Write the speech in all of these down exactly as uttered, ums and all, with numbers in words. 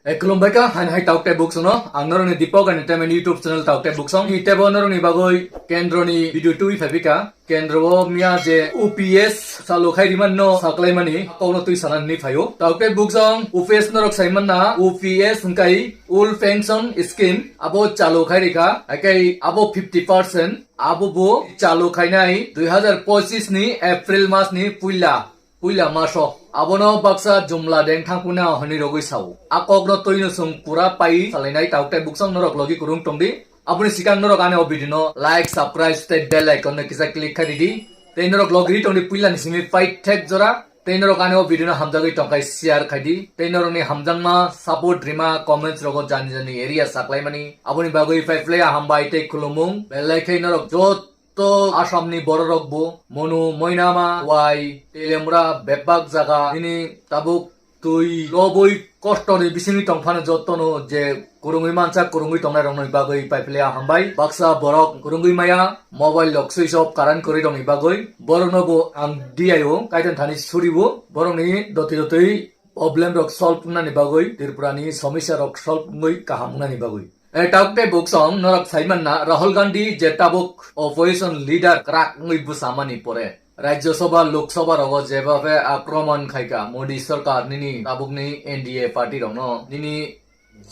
E, khulumbai kha, hain hai Tauk Tei Books no. Ang norokni Deepak Entertainment YouTube channel Tauk Tei Books song. I tebo norokni bagwi kendroni video twi phaibika. Kendro o miya je U P S chalu khai riman no saklaimani kokno twi sanani phaio. Tauk Tei Books song U P S norok saiman na U P S hwnkhe Old Pension Scheme abo chalu khai rikha. Haikhe abo fifty percent abo bo chalu khainai dui hazar pochis ni April mas ni puila. Puila maso abono baksa jumla deng thangphuna hwnwi rogwi sao. A kokno twino chwng pura pai salainai Tauk Tei Books song norok logi kwrwng tongdi. Aboni sikang norok ani o video no like, subscribe tei bell icon no kisa click khai ridi. Tei norok logiri tongdi puilani simi pai thek jora. Tei norok ani o video no hamjagwi tongkhai share khaidi. Tei norokni hamjakma support rima comments rogo jani jani area saklaimani. Aboni bagwi paiphlaiya hambai tei khulumung. Belai khe norok jot to Assam ni bororok bo Monu, Moinama, Wai, Telemura, bebak jaga nini tabuk twi lobwi kosto ni bisingni tongphano jotono je kwrwngwi mansa kwrwngwi tongnai rokni bagwi paiphlaiya hambai. Baksa borok kwrwngwi maya mobile rok switch off current kwrwi rokni bagwi borokno bo ang diyaio kaitan thani suribo borokni doti dotwi problem rok solve wngnani bagwi Tripura ni somosya rok solve wngwi kaham wngnani bagwi. E, Tauk Tei Books song norok saiman na Rahul Gandhi je tabuk opposition leader kwrak wngwi bwsamani pore Rajya Sabha, Lok Sabha rogo jebaphe akromon khaika Modi sarkar nini tabukni N D A party rokno nini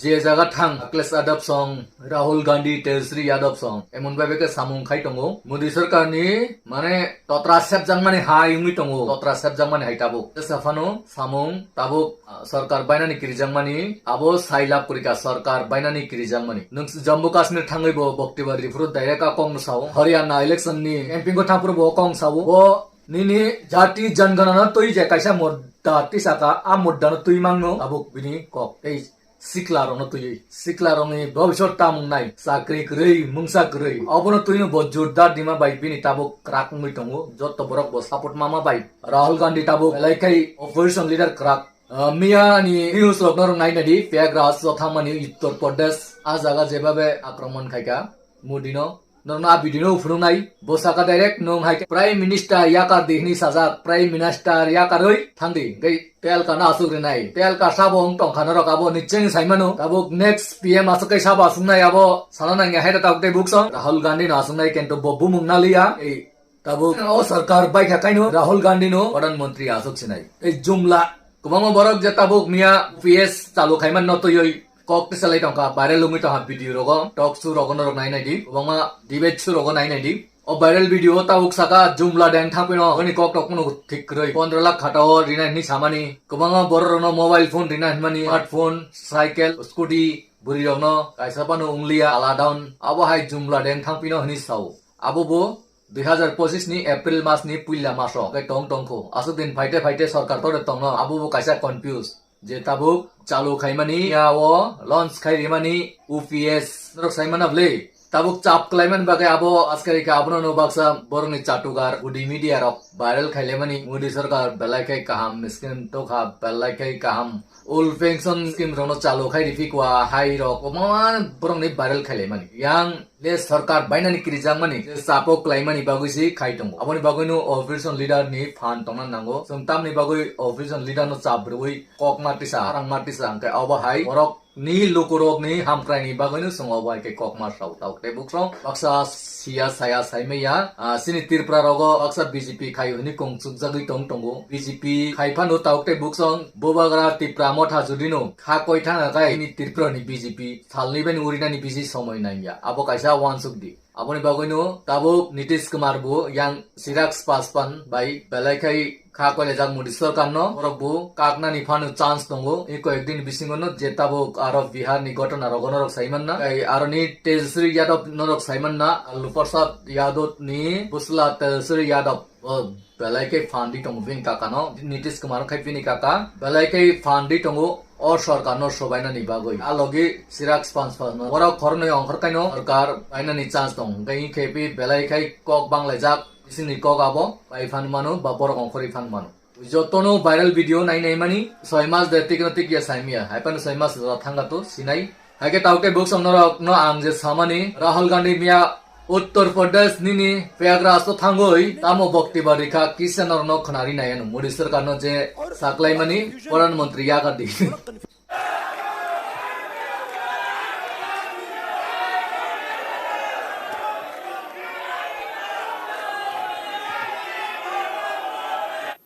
je jaga thang Akhilesh Yadav song, Rahul Gandhi, Tejashwi Yadav song emon bhabe khe samung khai tongo. Modi sarkar ni mane totra sepjakmani hai wngwi tongo, totra sepjakmani hai tabuk. Jesa phano samung tabuk, ah, sarkar bainani kirijakmani, abo sai lab kwrwikha sarkar bainani kirijakmani. Nwng Jammu Kashmir thangwi bo boktibar riphuru direct a kok no sao. Haryana election ni camping o thangphuru bo kok sao. Bo nini jati janganana twi je kaisa mudda tisaka, a mudda no twi mangno tabuk bini kok. Tei sikla rokno twiwi, sikla rokni bhobishyot tamung nai, chakri kwrwi, mungsa kwrwi, obono twino bo jordar dima bai bini tabuk kwrak wngwi tongo. Jotto borok bo support mama bai Rahul Gandhi tabuk belai khai opposition leader kwrak. Ah, miya ni news rokno rwng nai naidi, Prayagraj o thangmani Uttar Pradesh, a jaga jebabe akromon khaika Modi no. Norokno a video no phunuknai, bo saka direct nwng hai Prime Minister yakar di hwnwi sajak, Prime Minister yakarwi thangdi, hwnkhe telka no aswk rinai, telka sabo wng tongkha norok abo ni cheng saimano, tabuk next P M aswk kai sabo aswknai abo sana nangya hai da Tauk Tei Books song, Rahul Gandhi no aswknai kento bo bumung naliya, ei tabuk o sarkar baikha kaino Rahul Gandhi no Pradhan Mantri aswk sinai, ei jumla kwbangma borok je tabuk miya U P S chalu khaiman no twiwi kok tisalai tongkha, viral wngwi tongkha video rogo, talk show rogo norok nai naidi, kwbangma debate show rogo nai naidi. O viral video o tabuk saka jumla deng thangpino hwnwi kok tok phano thik kwrwi pondro lakh khata o rinai hwnwi samani, kwbangma borok rokno mobile phone rinai hwnmani, smartphone, cycle, scooty, bwrwi rokno kaisa phano wngliya alada hwn, abo hai jumla deng thangpino hwnwi sao. Abo bo dui hazar pochis ni April mas ni puila maso khe tong tongkho. Aswk din phaite phaite sorkar tore tongno, abo bo kaisa confuse. Je tabuk chalu khaimani ya o launch khai rimani U P S norok saimana bwle. Tabuk chap khlaimani bagwi abo askari khe abono no baksa borokni chatugar gudi media rok viral khailaimani Modi sarkar belai khai kaham scheme tokha, belai khai kaham old pension scheme rokno chalu khai riphikwa hai rok kwbangma borokni viral khailaimani. Yang le sarkar bainani kirijakmani je chapo klaimani bagwi se khai tongo. Aboni bagwino opposition leader ni phan tongna nango. Chwng tamni bagwi opposition leader no chap rwui kokma tisa, rangma tisa hwnkhe obo hai borok ni lukurok ni hamkrai ni bagwi no chwng obo hai khe kokma sao. Tauk Tei Books song baksa siya saya saimaya, ah, chini Tripura rogo baksa B J P khai hwnwi kong chukjagwi tong tongo. B J P khai phano Tauk Tei Books song Bubagra Tipra Motha judino kha koi thangkha khai chini Tripura ni B J P salni bai urinani bisi somoi nangya. Abo kaisa uansuk di. Aboni bagwino tabuk Nitish Kumar bo yang Chirag Paswan bai belai khai kha koilajak Modi sarkar no, borok bo kaknani phano chance tongo. I koyek din bisingo no je tabuk aro Bihar ni gotona rogo norok saimanna. Tei aroni Tejashwi Yadav norok saimanna, Lalu Prasad Yadav ni bwsla Tejashwi Yadav. O belai khe phan di tongo bini kaka no, Nitish Kumar khai bini kaka belai khe phan di tongo o sorkar no sobainani bagwi. A logi Chirag Paswan no borok khoroknwi ongkhor kaino sorkar bainani chance tong. Hwnkhe khe pi belai khai kok banglaijak, bisingni kok abo bai phan mano ba borok ongkhorwi phan mano. Jotono viral video nai nai mani soi mas de tikno tikya saimya. Hai phano soi mas jora thangkha to sinai. Hai khe Tauk Tei Books song norok no ang je samani, Rahul Gandhi miya Uttar Pradesh nini Prayagraj o thangwi tamo boktibar rikha kisa norok no khwnari nai ano Modi sarkar no je saklaimani Pradhan Mantri yakardi.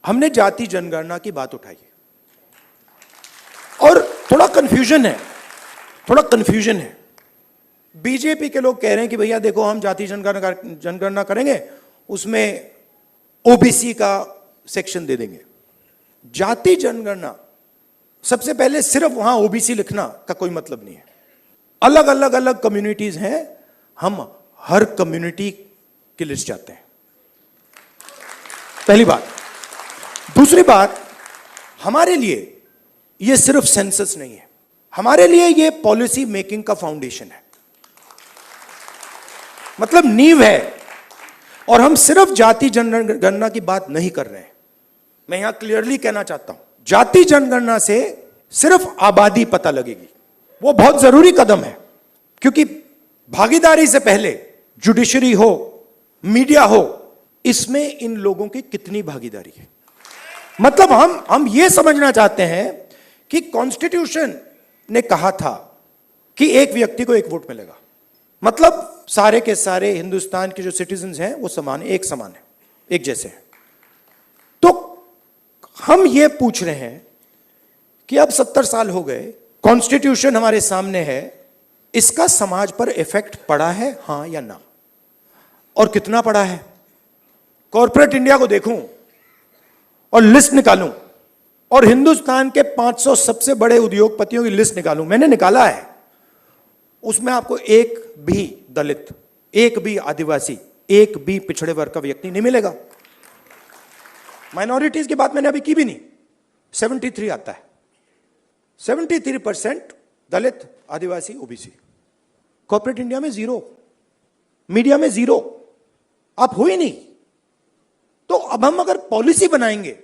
हमने जाति जनगणना की बात उठाई है। और थोड़ा कन्फ्यूजन है, थोड़ा कन्फ्यूजन है। बीजेपी के लोग कह रहे हैं कि भैया देखो, हम जाति जनगणना जनगणना करेंगे, उसमें ओबीसी का सेक्शन दे देंगे। जाति जनगणना, सबसे पहले सिर्फ वहां ओबीसी लिखना का कोई मतलब नहीं है। अलग अलग अलग कम्युनिटीज हैं, हम हर कम्युनिटी की लिस्ट चाहते हैं। पहली बात। दूसरी बात, हमारे लिए ये सिर्फ सेंसस नहीं है, हमारे लिए ये पॉलिसी मेकिंग का फाउंडेशन है। मतलब, नींव है। और हम सिर्फ जाति जनगणना की बात नहीं कर रहे हैं। मैं यहां क्लियरली कहना चाहता हूं, जाति जनगणना से सिर्फ आबादी पता लगेगी। वो बहुत जरूरी कदम है, क्योंकि भागीदारी से पहले जुडिशरी हो, मीडिया हो, इसमें इन लोगों की कितनी भागीदारी है? मतलब, हम हम ये समझना चाहते हैं कि कॉन्स्टिट्यूशन ने कहा था कि एक व्यक्ति को एक वोट मिलेगा, मतलब, सारे के सारे हिंदुस्तान के जो सिटीजन हैं, वो समान, एक समान है, एक जैसे हैं। तो हम ये पूछ रहे हैं कि अब सत्तर साल हो गए, कॉन्स्टिट्यूशन हमारे सामने है, इसका समाज पर इफेक्ट पड़ा है, हाँ या ना, और कितना पड़ा है? कॉरपोरेट इंडिया को देखूं और लिस्ट निकालूं और हिंदुस्तान के पाँच सौ सबसे बड़े उद्योगपतियों की लिस्ट निकालूं, मैंने निकाला है, उसमें आपको एक भी दलित, एक भी आदिवासी, एक भी पिछड़े वर्ग का व्यक्ति नहीं मिलेगा। माइनॉरिटीज की बात मैंने अभी की भी नहीं। सेवेंटी थ्री आता है, सेवेंटी थ्री परसेंट दलित, आदिवासी, ओबीसी। कॉरपोरेट इंडिया में जीरो, मीडिया में जीरो, आप हो ही नहीं। तो अब हम अगर पॉलिसी बनाएंगे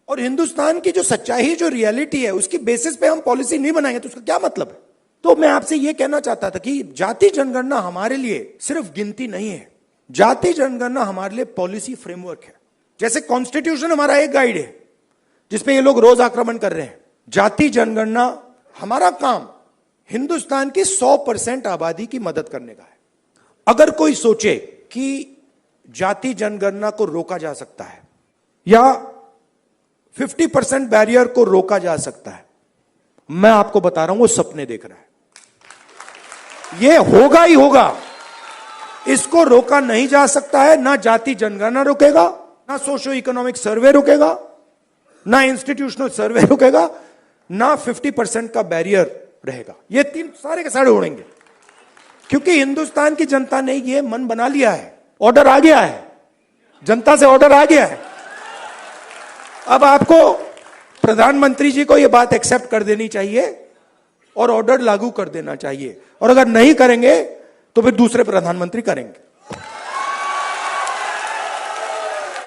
और हिंदुस्तान की जो सच्चाई, जो रियलिटी है, उसकी बेसिस पे हम पॉलिसी नहीं बनाएंगे, तो उसका क्या मतलब है? तो मैं आपसे ये कहना चाहता था कि जाति जनगणना हमारे लिए सिर्फ गिनती नहीं है, जाति जनगणना हमारे लिए पॉलिसी फ्रेमवर्क है। जैसे कॉन्स्टिट्यूशन हमारा एक गाइड है, जिसपे ये लोग रोज आक्रमण कर रहे हैं, जाति जनगणना, हमारा काम हिंदुस्तान की सौ परसेंट आबादी की मदद करने का है। अगर कोई सोचे कि जाति जनगणना को रोका जा सकता है या फिफ्टी परसेंट बैरियर को रोका जा सकता है, मैं आपको बता रहा हूं, वो सपने देख रहा है। ये होगा ही होगा, इसको रोका नहीं जा सकता है। ना जाति जनगणना रुकेगा, ना सोशियो इकोनॉमिक सर्वे रुकेगा, ना इंस्टीट्यूशनल सर्वे रुकेगा, ना फिफ्टी परसेंट का बैरियर रहेगा। ये तीन सारे के सारे उड़ेंगे, क्योंकि हिंदुस्तान की जनता ने ये मन बना लिया है, ऑर्डर आ गया है, जनता से ऑर्डर आ गया है। अब आपको, प्रधानमंत्री जी को ये बात एक्सेप्ट कर देनी चाहिए और ऑर्डर लागू कर देना चाहिए, और अगर नहीं करेंगे तो फिर दूसरे प्रधानमंत्री करेंगे।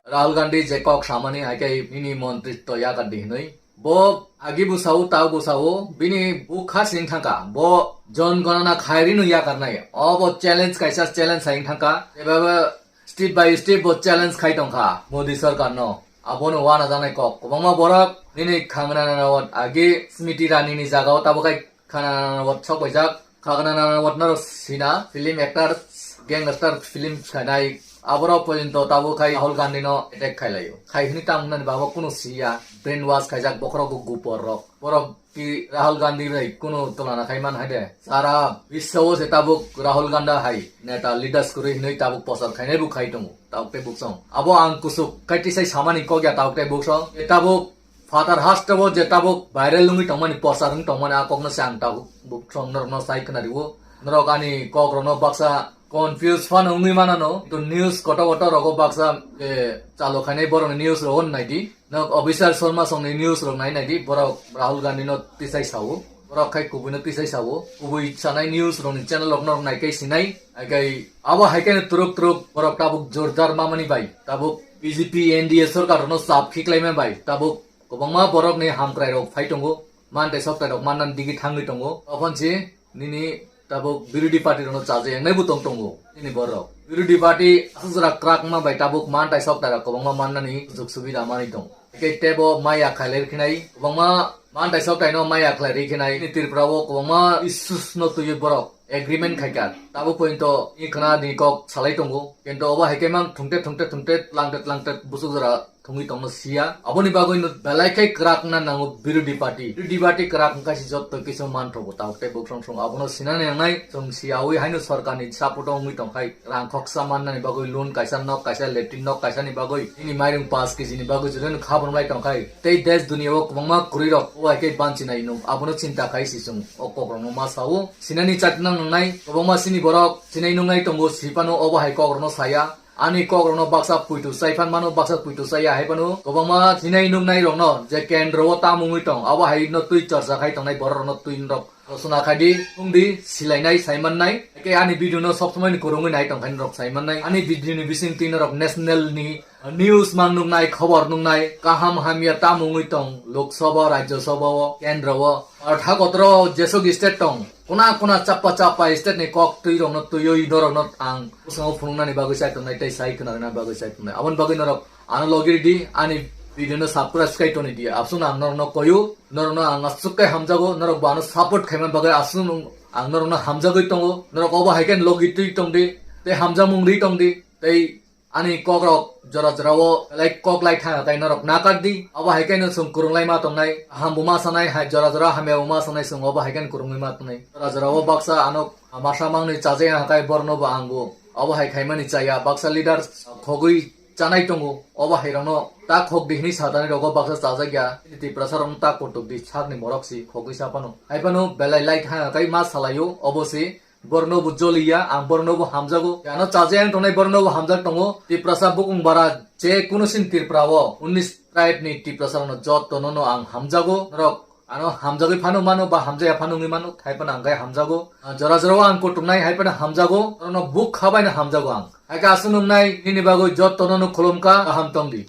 Rahul Gandhi je kok samani hai khe nini montritw yakar di hinwi. Bo agi bwsao, ta bwsao, bini bukha sing thangkha. Bo jon gonana khairino yakarnai. O bo challenge kaisa challenge hai thangkha. Eba step by step bo challenge khai tongkha Modi sarkar no. Abono wana janai kok. Kwbangma borok nini khangna na agi Smriti Irani ni jaga o tabo khai Khana wat sok baijak, khana wat naro sina, film actor, gangster film khainai, aborok porjonto tabuk khai Rahul Gandhi no attack khailaio. Khai hwnwi tamo nani babo kunu siya, brain wash khaijak bokhorok gupor rok. Borok ki Rahul Gandhi bai kunu tulana khai man hai de. Sara biswa o se tabuk Rahul Gandhi hai neta leaders kwrwi hwnwi tabuk pochor khainai bo khai tongo. Tabuk tei buk song. Abo ang kusuk khai tisai samani kok ya tabuk tei buk song. E tabuk Father hasteo je tabuk viral wngwi tongmani, pochar wngwi tongmani, a kokno se ang tabuk buk song norokno sai khwnariwo. Norok ani kokrokno baksa confuse phano wngwi manano. To news koto koto rogo baksa, eh, chalo khainai borokni news rogo naidi. Nok Abhishek Sharma songni news rok nai naidi. Borok Rahul Gandhi no tisai sao. Borok khai kubui no tisai sao. Kubui sanai news rokni channel rok norok nai kai sinai. Akai abo hai khe turuk turuk borok tabuk jordar mamani bai. Tabuk B J P N D A sorkar no sap khiklai ma bai. Tabuk kwbangma borok ni hamkrai rok phai tongo. Mantai soktai rok mannan digi thangwi tongo. Ophon si nini tabuk birodhi party rok no chaja yang nai bo tong tongo. Nini borok. Birodhi party asuk jora krak ma bai tabuk mantai soktai rok kwbangma mannani sujug subida manwi tong. Hingke tebo maya khailai rikhinai, kwbangma mantai soktaino maya khlai rikhinai. Ni Tripura o kwbangma issues no twiwi borok agreement khaikha. Tabuk pointo ni khna ni kok salai tongo. Kintu obo haikhe mang thungte thungte thungte tlangte tlangte busuk jora thungwi tongno siya. Aboni bagwi no belai khe kwrak wngna nango birodhi party. Birodhi party kwrak wngkha si jotto kisu manthogo, tabuk tei bwkrang song abono sinani nangnai. Chwng siyawi haino sorkarni support o wngwi tongkhai. Rang khoksa mannani bagwi loan kaisa, nok kaisa, latrine nok kaisani bagwi, nini mairung paanch kg ni bagwi judino khabrum lai tongkhai. Tei desh duniya o kwbangma kwrwi rok obo hai khe banchinai nuk, abono chinta khai si chwng o kokrokno ma sao. Sinani chatnang nangnai, kwbangma sini borok sinai nungnai tongo, sipano obo hai kokrokno saya. Ani kokrokno baksa puitu chai phan mano, baksa puitu chaya hai phano kwbangma sinai nungnai rokno je kendro o tamo wngwi tong, abo hai no twi chorcha khai tongnai borok rokno twi norok Rosona khai di, wng di, silainai, saimannai. Eke ani video no sob somoi ni kwrwngwi nai tong khe norok saimannai. Ani video ni bising twi norok national ni news mang nuknai, khobor nuknai, kaham hamya tamo wngwi tong, Lok Sabha, Rajya Sabha o, kendro o. Ar tha kotoro jesok state tong, kuna kuna chappa chappa state ni kok twi rokno twiwi norokno ang bwskango phunuknani bagwi chai tongnai tei sai khwnarwna bagwi chai tongnai. Aboni bagwi norok ano logi ridi, ani video no subscribe khai toni di. Abswkno ang norokno koyu, norokno ang aswk khe hamjago, norok bo ano support khaimani bagwi aswk ang norokno hamjagwi tongo. Norok obo hai khe logi twi tong di, tei hamjakmung ri tong di, tei ani kokrok jora jorao belai kok lai thang khe norok nakar di. Obo hai khe no chwng kwrwng lai ma tongnai, hambo ma sanai, hai jora jora hamya bo ma sanai, chwng obo hai khe kwrwngwi ma tongnai. Jora jorao baksa ano masa mangni chajai hwnkhe borno bo ang bo obo hai khaimani chaya, baksa leader khogwi chanai tongo, obo hai rokno ta khok di hwnwi satani rogo baksa chajak ya, Tiprasa rokno ta kotok di sakni borok si khogwi sa phano. Hai phano belai lai thang khe ma salaio, obo si borno bo joliya, ang borno bo hamjago. Ano chajai ang tongnai borno bo hamjak tongo. Tiprasa bukung bara je kuno sin Tripura o unnish tribe ni Tiprasa rokno jotto no no ang hamjago. Norok ano hamjagwi phano mano ba hamjaya phano wngwi mano, hai phano ang khe hamjago. Ah, jora jora o ang kutuk nai, hai phano hamjago. Norokno buk kha bai no hamjago ang. Hai khe aswk nung nai nini bagwi jotto no no khulum kha, kaham tong di.